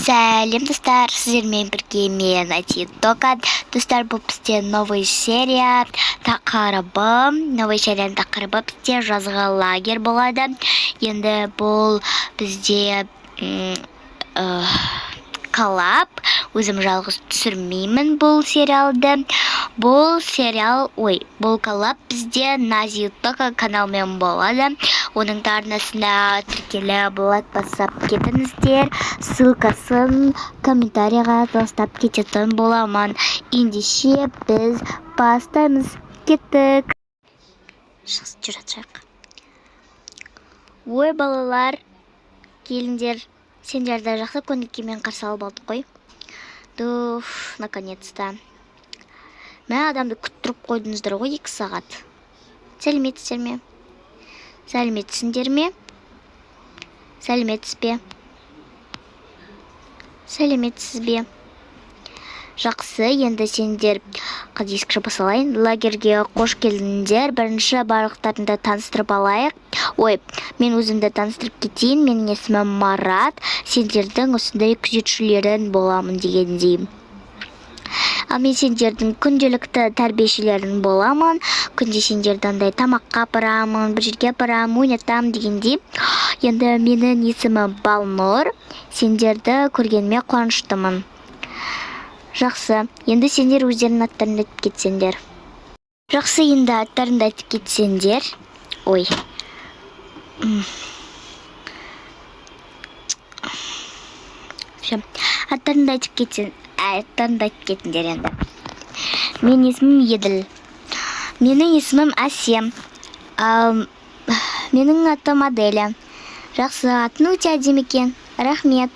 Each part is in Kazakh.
Сәлем, достар! Сіздермен бірге мен, Айтитока. Достар, бұл бізде новый серия тақырыбы. Новый серияның тақырыбы бізде жазғы лагерь болады. Енді бұл бізде коллаб. Өзім жалғыз түсірмеймін бұл сериалды. Бұл сериал, ой, бұл коллаб бізде Нази Тока каналымен болады. Оның да арнасына тіркеліп, лайк басып кетіңіздер. Ссылкасын комментарийға тастап кететін боламын. Ендеше біз бастаймыз. Кеттік. Шығыс жүр. Ой, балалар, келіңдер. Сендерді жақсы көңіл күймен қарсы алып алдық қой. Дуф, наконец-то. Мә, адамды күттіріп қойдыңыздар ғой 2 сағат. Сәлеметсіздер ме? Сәлеметсіңдер ме? Сәлеметсіз бе? Сәлеметсіз бе? Жақсы, енді сендер, қазір есік жаба салайын. Лагерьге қош келдіңдер. Бірінші барлықтарыңды таныстырып алайық. Ой, мен өзімді таныстырып кетейін. Менің есімім Марат. Сендердің осындай күзетшілерің боламын дегендей. Ал мен сендердің күнделікті тәрбиешілерің боламын. Күнде сендерді андай тамаққа апарамын, бір жерге апарамын, ойнатамын дегендей. Енді менің есімім Балнұр. Сендерді көргеніме қуаныштымын. Жақсы, енді сендер өздеріңнің аттарыңды айтып кетсеңдер. Жақсы, енді аттарыңды айтып кетсеңдер. Ой. Всё. Аттарыңды айтып кетсең, аттарыңды айтып кетіңдер енді. Менің есімім Еділ. Менің есімім Әсем. Ал, менің атым Аделя. Жақсы, атың өте әдемі екен. Рахмет.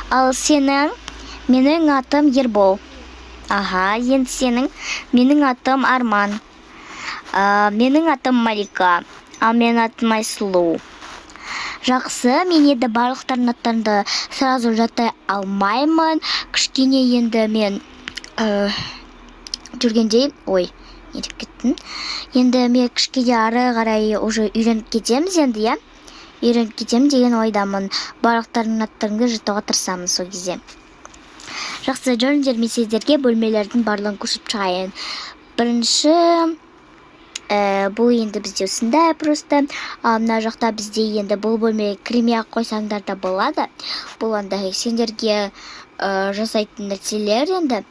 Ал сенің? Менің атым Ербол. Аха, енді сенің? Менің атым Арман. Менің атым Малика. Ал менің атым Айсұлу. Жақсы, мен енді барлықтарының аттарыңды сразу жаттай алмаймын. Кішкене енді мен жүргенде, ой, не деп кеттім. Енді мен кішкене ары қарай уже үйреніп кетеміз енді, иә? Үйреніп кетемін деген ойдамын. Барлықтарының аттарыңды жаттауға тырысамын сол кезде. Жақсы, жүріңдер, мен сіздерге бөлмелердің барлығын көрсетіп шығайын. Бірінші, бұл енді бізде осындай просто. Ал мына жақта бізде енді бұл бөлмеге кірмей ақ қойсаңдар да болады. Бұл андай сендерге жасайтын нәрселер енді.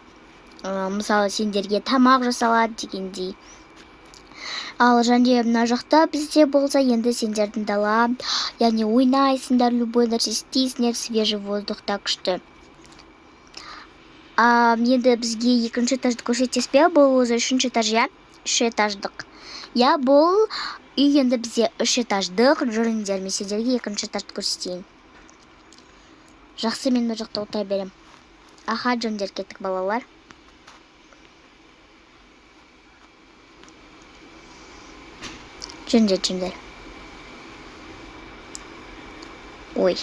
Мысалы, сендерге тамақ жасалады дегендей. Ал және мына жақта бізде болса енді сендердің дала, яғни ойнайсыңдар, любой нәрсе істейсіңдер, свежий воздухта күшті. Енді бізге екінші этажды көрсетесіз бе? Бұл өзі үшінші этаж, иә? Үш этаждық. Иә, бұл үй енді бізде үш этаждық. Жүріңдер, мен сендерге екінші этажды көрсетейін. Жақсы, мен мына жақта отыра беремін. Аха, жүріңдер, кеттік, балалар. Жүріңдер, жүріңдер. Ой.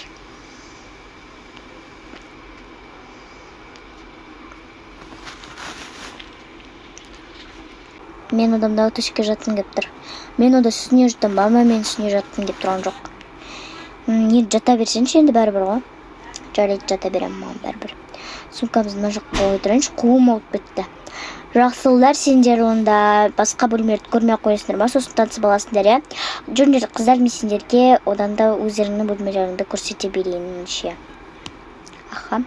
Мен одан төсекке жатқым келіп тұр. Мен онда үстіне жатамын ба? Ма, мен үстіне жатқым келіп тұрған жоқ. Енді жата берсеңші, енді бәрібір ғой. Жарайды, жата беремін, маған бәрібір. Сумкамызды мына жаққа қоя тұрайыншы, қолым ауырып кетті. Жақсылар, сендер онда басқа бөлмелерді көрмей ақ қоясыңдар ма? Сосын танысып аласыңдар, иә? Жүріңдер, қыздар, мен сендерге одан да өздеріңнің бөлмелеріңді көрсете берейін. Аха.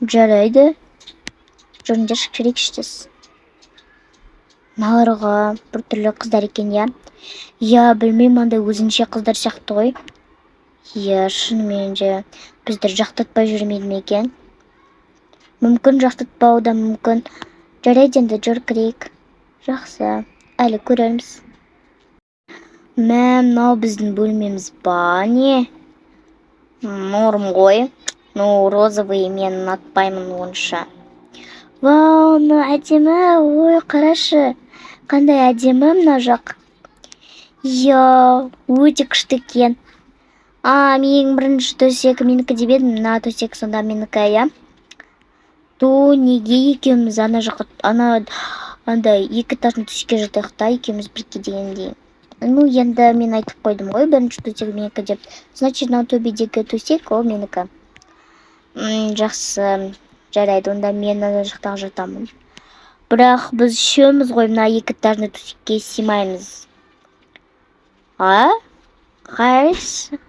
Жарайды. Жүріңдер, кірейікші тез. Мыналарға біртүрлі қыздар екен, иә? Иә, білмеймін, андай өзінше қыздар сияқты ғой. Иә, шынымен де бізді жақтатпай жүрмейді ме екен? Мүмкін, жақтатпауы да мүмкін. Жарайды, енді жүр, кірейік. Жақсы, әлі көрерміз. Мә, мынау біздің бөлмеміз ба, не? Норм ғой. Ну, розовый мен ұнатпаймын онша. Вау, мынау әдемі. Ой, қарашы. Қандай әдемі мына жақ. Иә, өте күшті екен. А, менің бірінші төсек менікі деп едім. Мына төсек сонда менікі, иә? Ту, неге екеуміз ана жаққа, ана андай екі этажный төсекке жатайық та, екеуміз бірге дегендей. Ну, енді мен айтып қойдым ғой, бірінші төсек менікі деп. Значит, мынау төбедегі төсек ол менікі. Жақсы, жарайды, онда мен ана жақтағы жатамын. Бірақ біз үшеуміз ғой, мына екі этажный төсекке сыймаймыз. А? Қайсы?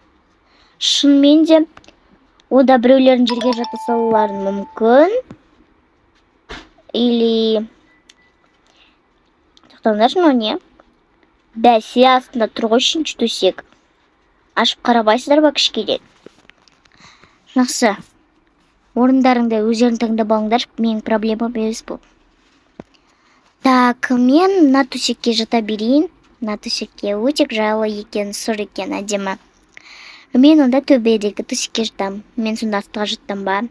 Шынымен де, онда біреулердің жерге жата салулары мүмкін. Или тоқтаңдаршы, мынау не? Бәсе, астында тұр ғой үшінші төсек. Ашып қарамайсыздар ба кішкене? Жақсы. Орындарыңды өздерің таңдап алыңдар, менің проблемам емес бұл. Так, мен мына төсекке жата берейін. Мына төсекке өте жайлы екен, сұр екен, әдемі. Мен онда төбедегі төсекке жатамын. Мен сонда астыға жаттым ба?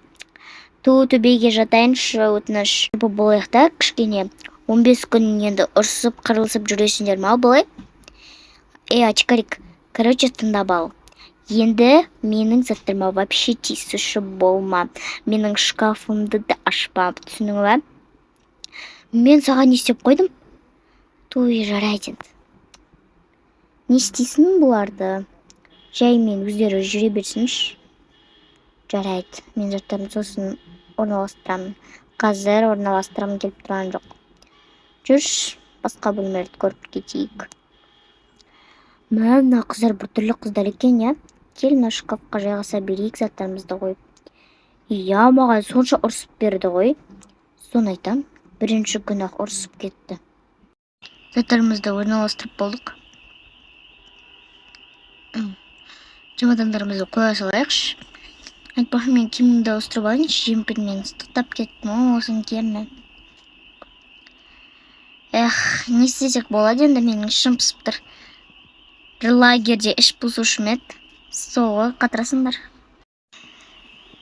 Ту, төбеге жатайыншы, өтініш. Болайық та кішкене. 15 күн енді ұрсып, қырылысып жүресіңдер ма былай? Эй, очкарик, короче, тыңдап ал. Енді менің заттарыма вообще тиісуші болма. Менің шкафымды да ашпа, түсіндің ба? Мен саған не істеп қойдым? Туй, жарайды енді. Не істейсің бұларды? Жаймен өздері жүре берсінші. Жарайды, мен заттарымды сосын орналастырамын. Қазір орналастырғым келіп тұрған жоқ. Жүрші, басқа бөлмелерді көріп кетейік. Мә, мына қыздар біртүрлі қыздар екен, иә? Кел, мына шкафқа жайғаса берейік заттарымызды қойып. Иә, маған сонша ұрсып берді ғой. Соны айтам, бірінші күні ақ ұрсып кетті. Заттарымызды орналастырып болдық. Чемодандарымызды қоя салайықшы. Айтпақшы, мен киімімді ауыстырып алайыншы, жемпірмен ыстықтап кеттім ғой, осыны киемін. Эх, не істесек болады енді, менің ішім пысып тұр. Бір лагерьде іш пысушы ма еді? Сол ғой, қатырасыңдар.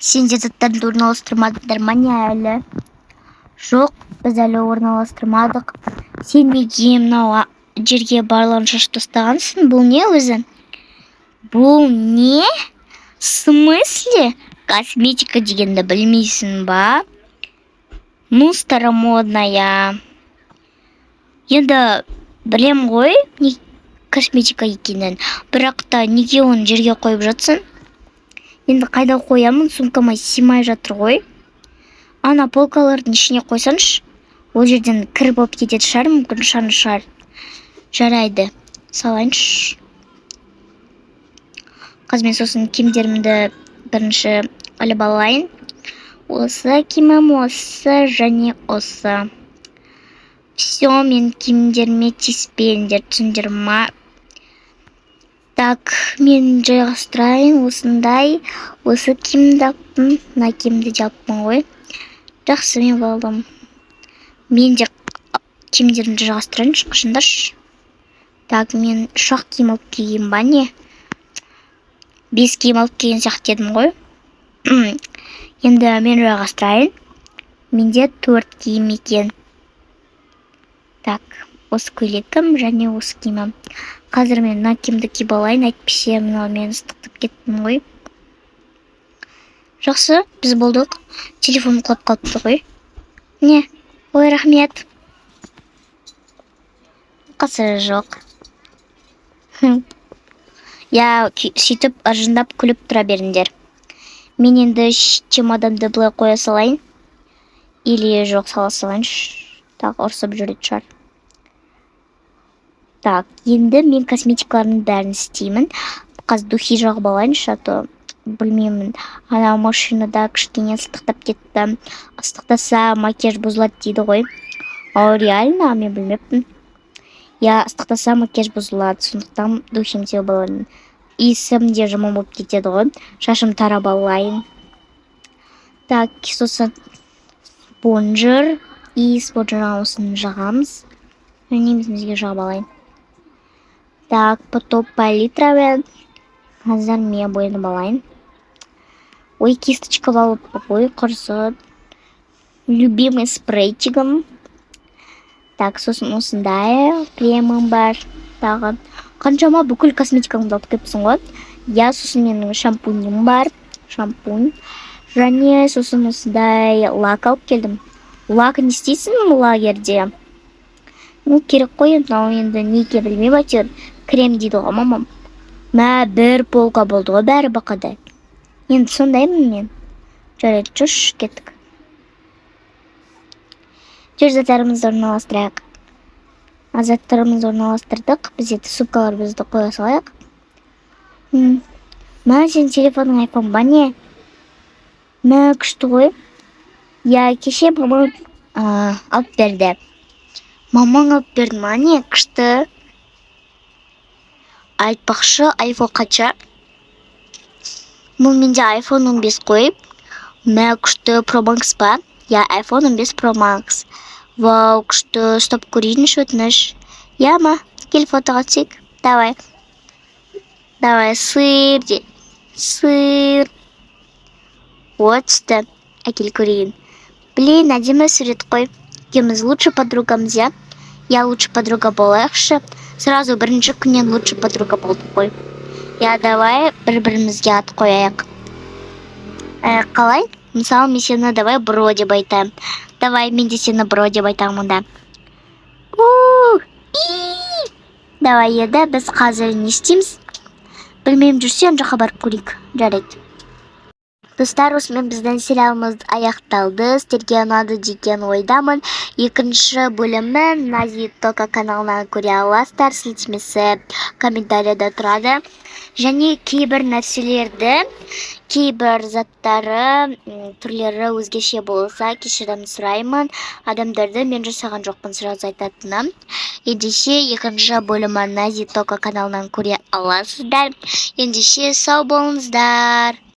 Сендер заттарыңды орналастырмадыңдар ма, не әлі? Жоқ, біз әлі орналастырмадық. Сен неге мынау жерге барлығын шашып тастағансың? Бұл не өзі? Бұл не? В смысле? Косметика дегенді білмейсің ба? Ну, старомодная. Енді білем ғой не косметика екенін, бірақ та неге оны жерге қойып жатсың? Енді қайда қоямын, сумкама сыймай жатыр ғой. Ана полкалардың ішіне қойсаңшы, ол жерден кір болып кететін шығар, мүмкін, шаң шығар. Жарайды, салайыншы. Қазір мен сосын киімдерімді бірінші іліп алайын. Осы киімім, осы және осы. Все, мен киімдеріме тиіспеңдер, түсіндер ма? Так, мен жайғастырайын осындай. Осы киімді алыппын, мына киімді де алыппын ғой. Жақсы, мен болдым. Мен де киімдерімді жайғастырайыншы, қашыңдаршы. Так, мен үш ақ киім алып келген ба, не? Бес киім алып келген сияқты едім ғой. Енді мен жайғастырайын. Менде төрт киім екен. Так, осы көйлегім және осы киімім. Қазір мен мына киімді киіп алайын, әйтпесе мынау мен ыстықтап кеттім ғой. Жақсы, біз болдық. Телефон құлап қалыпты ғой. Не? Ой, рахмет. Қасы жоқ. Я, сөйтіп ыржыңдап күліп тұра беріңдер. Мен енді чемоданды былай қоя салайын. Или жоқ, сала салайыншы. Тағы ұрсып жүретін шығар. Так, енді мен косметикалардың бәрін істеймін. Қазір духи жағып алайыншы, а то білмеймін. Ана машинада кішкене ыстықтап кетті. Ыстықтаса, макияж бұзылады дейді ғой. Ал реально, мен білмеппін. Я, ыстықтаса, макияж бұзылады, сондықтан духим сеуіп аламын. Иісім де жаман болып кетеді ғой. Шашым тарап алайын. Так, сосын спонжер. И спонжерға осыны жағамыз. Және өзімізге жағып алайын. Так, потом палитрамен қазір мен боянып алайын. Ой, кисточка алып ой, құрсын. Любимый спрейчигім. Так, сосын осындай кремім бар. Тағы қаншама бүкіл косметикамды алып келіпсің ғой. Я, сосын менің шампуньім бар. Шампунь. Және сосын осындай лак алып келдім. Лак не істейсің лагерьде? Ну, керек қой енді, мынау енді неге білмеймін, әйтеуір. Крем дейді ғой мамам. Мә, бір полка болды ғой бәрі бақадай. Енді сондаймын мен. Жарайды, жүрші, кеттік. Жүр, заттарымызды орналастырайық. А, заттарымызды орналастырдық. Біз енді сумкаларымызды қоя салайық. Мә, сенің телефоның Айфон ба, не? Мә, күшті ғой. Иә, кеше мамам алып берді. Мамаң алып берді ма, не? Күшті. Айтпақшы, Айфон қанша? Бұл менде Айфон 15 қой. Мә, күшті. Pro Max па? Иә, Айфон 15 Pro Max. Вау, күшті. Ұстап көрейінші, өтініш. Иә ма, кел, фотоға түсейік. Давай, давай, сыр де, сыр. О, түсті. Әкел, көрейін. Блин, әдемі сурет қой. Екеуміз лучший подругамыз, иә? Иә, лучший подруга болайықшы. Сразу бірінші күннен лучший подруга болдық қой. Иә, давай бір бірімізге ат қояйық. Қалай? Мысалы, мен сені, давай, бро деп айтамын. Давай, мен де сені бро деп айтамын онда. У, и. Давай, енді біз қазір не істейміз? Білмеймін, жүрсе, ана жаққа барып көрейік. Жарайды. Достар, осымен біздің сериалымыз аяқталды. Сіздерге ұнады деген ойдамын. Екінші бөлімін Нази Тока каналынан көре аласыздар. Сілтемесі комментарияда тұрады. Және кейбір нәрселерді, кейбір заттары, түрлері өзгеше болса, кешірім сұраймын. Адамдарды мен жасаған жоқпын, сразу айтатыным. Ендеше, екінші бөлімі Нази Тока каналынан көре аласыздар. Ендеше, сау болыңыздар.